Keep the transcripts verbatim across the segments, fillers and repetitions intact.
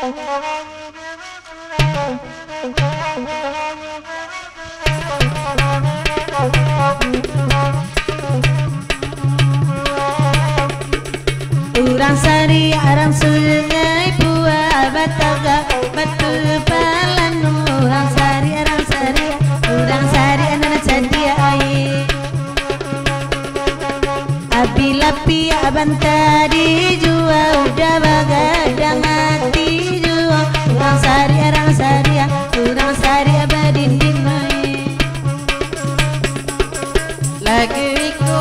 Urang Sariak, urang Sungai Puak, batagak batu palano. Urang Sariak, urang Sariak, urang Sariak nan cadiak ai. Abilah piak banta dijua, udah bagadang ati juo. Urang Sariak, urang Sariak, urang Sariak badinding ai. Lagu iko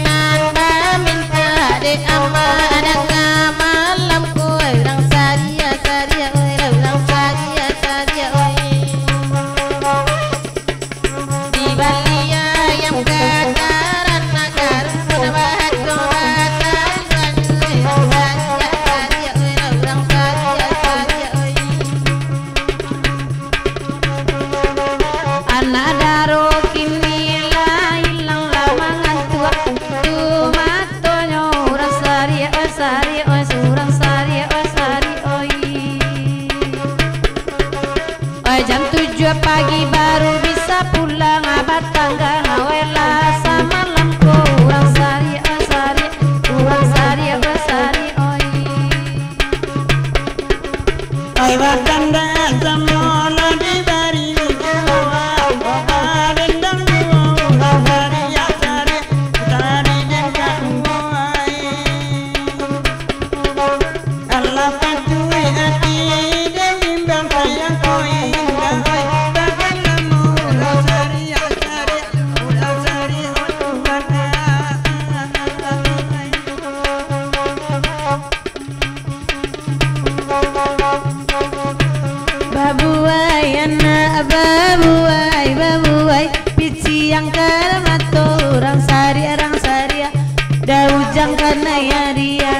nan bamintak dek Ama Danga malam ko, urang Sariak, Sariak, oi, urang Sariak, Sariak, oi. Dibali ayam ka taranak, ka rumpun bahato batanggan, urang Sariak, Sariak, oi, urang Sariak, Sariak, oi. Anak daro kini lah ilang, lah mangantuak. Tu matonyo urang Sariak, oi, Sariak, oi, urang Sariak, oi, Sariak, oi. Oi, jam tujuah pagi baru bisa pulang, batanggang, oi, lah samalam ko urang Sariak, oi, Sariak, urang Sariak, oi, Sariak, oi. Ai batanda samo lah dibari, badendang juo, bariak-sariak, tadi dengkak buai. Alah patuik ati, den bimbang sayang ko indak, oi, tahan lamo, urang Sariak, Sariak, urang Sariak, oi, badak. Babuai anak, babuai, babuai, piciang ka mato, urang Sariak, urang Sariak, daujang kanai aria.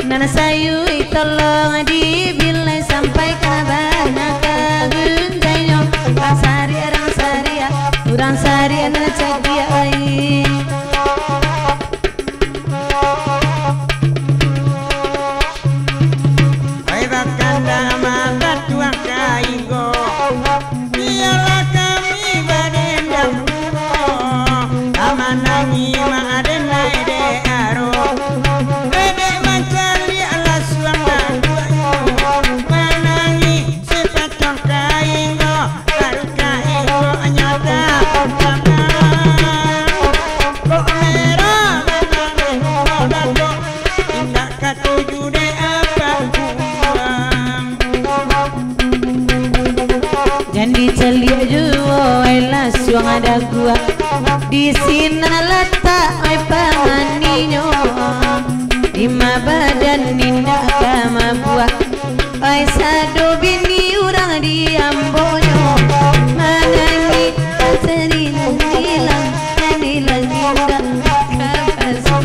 Nan sayui tolong dibilai, sampai ka bana ka gunjainyo, urang Sariak, urang Sariak, urang Sariak nan cadiak ai. Ai bakanda mata tuang kainggo, bialah kami badendang, amanangi maaden lai dek aro, dek mancaliak lasuang aduaknyo, manangi. Sipatang kain ko, baru kain ko nyata. Kok merah, kok dato, indak katuju dek apa pulang. Jan dicaliak juo, ai lasuang daguak. Di sinan latak, ai pamaninyo. Dima badan indak ka mabuak. Ai sado bini urang di ambonyo, manangih sari nan ilang, nan ilang indak ka basuo.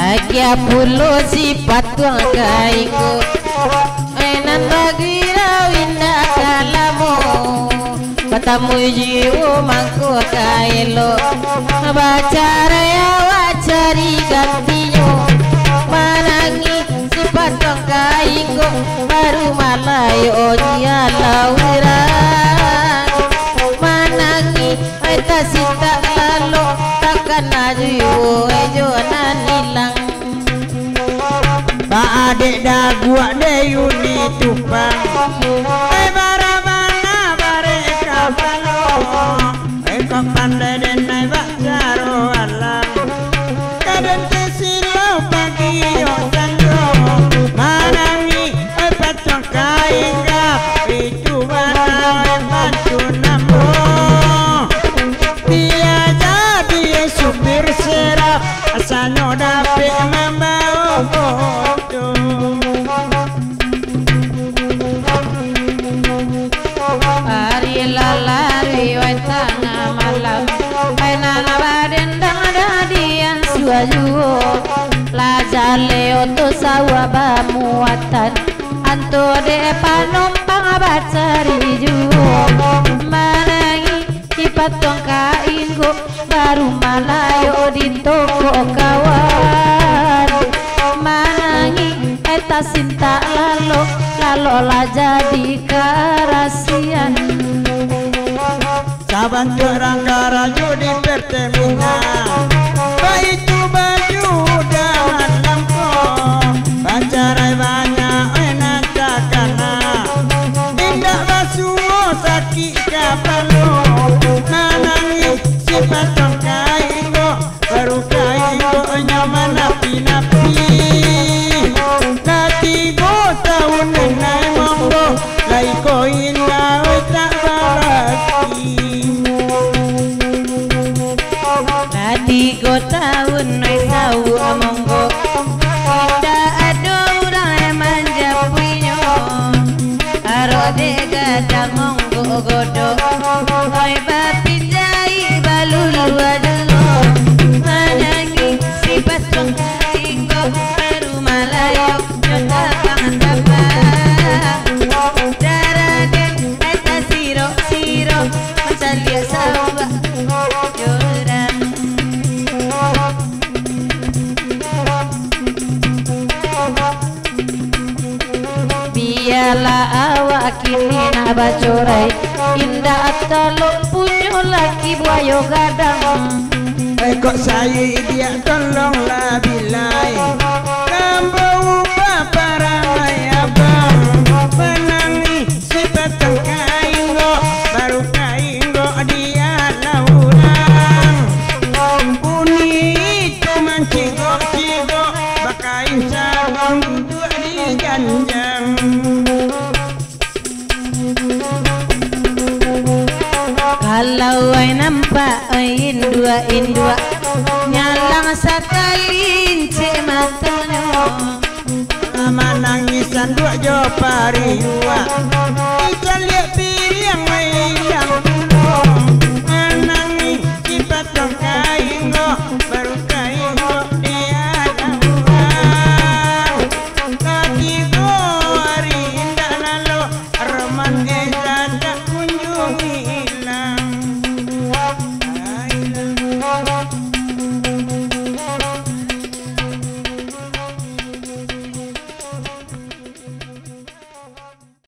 Agiah pulo si patuang kainggo, ai nan bagirau indak ka lamo. Batamu jiwo mangko ka elok, bacarai awak cari gantinyo. Manangih si patuang kainggo, baru malayo nyo laurang. Manangih ai tasitak lalok, takana jiwo jo nan ilang. Baadek daguak dek Yuni Tupang. Ai barabana barek kapalo. Ai kok pandai den ai bak caro alam. Kaden te silo pagi yo sanggo. Manangih ai patuang kainggo. Itu bana ai patuang namo. Dia jadi supir serap, asanyo dapek mambawo foto. Ari lah laruik wai tangah malam, ai nan badendang dadian suah juo. Lah jaleh oto sawah bamuatan, anto dek panumpang bacari juo. Patuang ka inggo, baru malayo di toko kawan. Manangih, eh, tasintak lalok, lalok lah jadi karasian. Sabantuak rang karajo di Pertamina, baitu baju daman langko, bacarai banyak, eh, nan takana. Indak basuo sakik kapalo, manangih si patuang ka inggo, baru ka inggo nyo manapi-napi. Lah tigo taun nai monggo, lai koin kawin tak barati. Lah tigo taun nai sauak monggo, indak ado urang nan manjapuinyo. Arok dek gadang monggo godok, oi bapinjai balulu adulo. Manangih si patuang ka inggo, baru malayo nyo tapang-tapang. Darah den, eh, tasirok-sirok, mancaliak sauak jo urang. Bialah awak kini nak bacorai, indak talok punyo laki buayo gadang. Ai kok sayo idiak tolonglah bilai, ambo ubah parangai abang, manangih si patuang ka inggo, baru ka inggo dialah urang. Bunyi itu mancigok-cigok, bakain sarung duduak di janjang. Kalau ai nampak, oi induak-induak, nyalang sakalincik matonyo. Manangih sanduak jo pariuak,